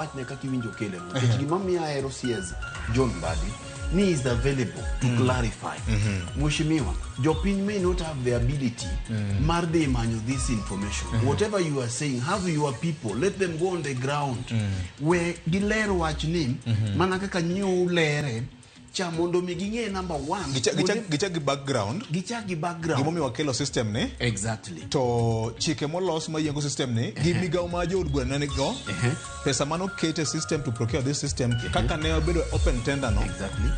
Wachne kaka iwinjo kele no. Nikech gima miyo ahero CS John Mbadi ni is available to clarify. Mheshimiwa, jopiny may not have the ability mar dhi manyo this information. Whatever you are saying, have your people, let them go on the ground. We giler wach ni mana kaka nyo lere cha mondo mi ging'e number one. Gichak gi background. Gichak gi background. Gimomiyo wakelo system ni. Exactly. To chike molos mayiengo system ni gi migawo ma jood bura ne nigo, pesa manoket e system to procure this system, kaka ne obedo open tender no,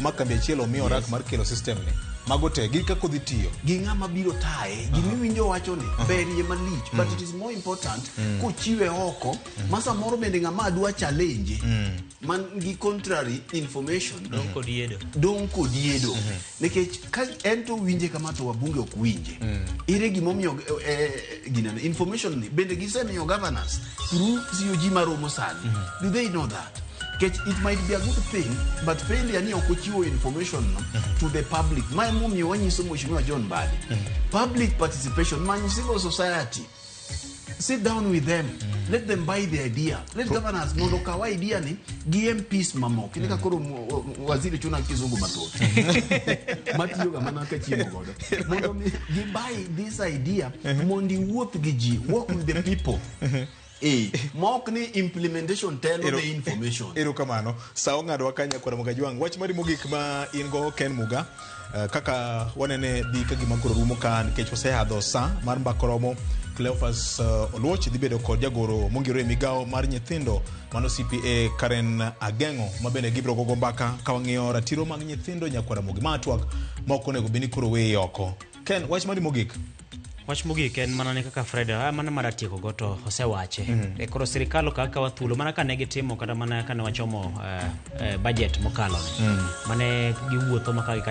ma kambi achiel omi orak mar kelo system ni, mago te gi kaka odhi tiyo. Gi ng'ama biro taye, gimiwinjo wacho ni berie malich, but it is more important kochiwe oko ma samoro bende ng'ama dwa challenge man gi contrary information Dong' kod yedo. Dong' kod yedo, nikech ka en to winje kama to wabunge ok winje. Ere gimomiyo ginene information ni bende gisemiyo governors through COG maromo sani? Do they know that? Nikech it might be a good thing, but failure ni ok ochiwo information no to the public. Ma emomiyo wanyiso Mheshimiwa John Mbadi, public participation, many civil society, sit down with them, let them buy the idea, let governors mondo okaw idea ni gi MPs mamoko. Kinde ka koro waziri chuna kizungu mathoth matiyoga mana ka chiemo godo mondo mi gi buy this idea, mondo iwuoth gi ji, work with the people, mok ni implementation telo the information. Erokamano. Sa ong'adowa ka nyakwara Mogajwang'. Wach mari mogik ma in go, Ken Muga, kaka wanene dhi ka gima koro rumo ka nikech wasehadho sa mar mbaka romo. Cleophas Oluoch dhi bedo kod jagoro mongirore e migawo mar nyithindo, mano CPA Karen Ageng'o, ma bende gibiro gogo mbaka ka wang'iyo ratiro mag nyithindo nyakwara Mogi. Ma twak ma ok onego bed ni koro weye oko. Ken, wach mari mogik. Wach mogik en mana ni kaka Fred mana mar atieko go to osewache. E koro sirikal ok akawa thuolo mana kane gitimo kata mana kane wachomo budget mokalo ni. Mane giwuotho maka gi kacha.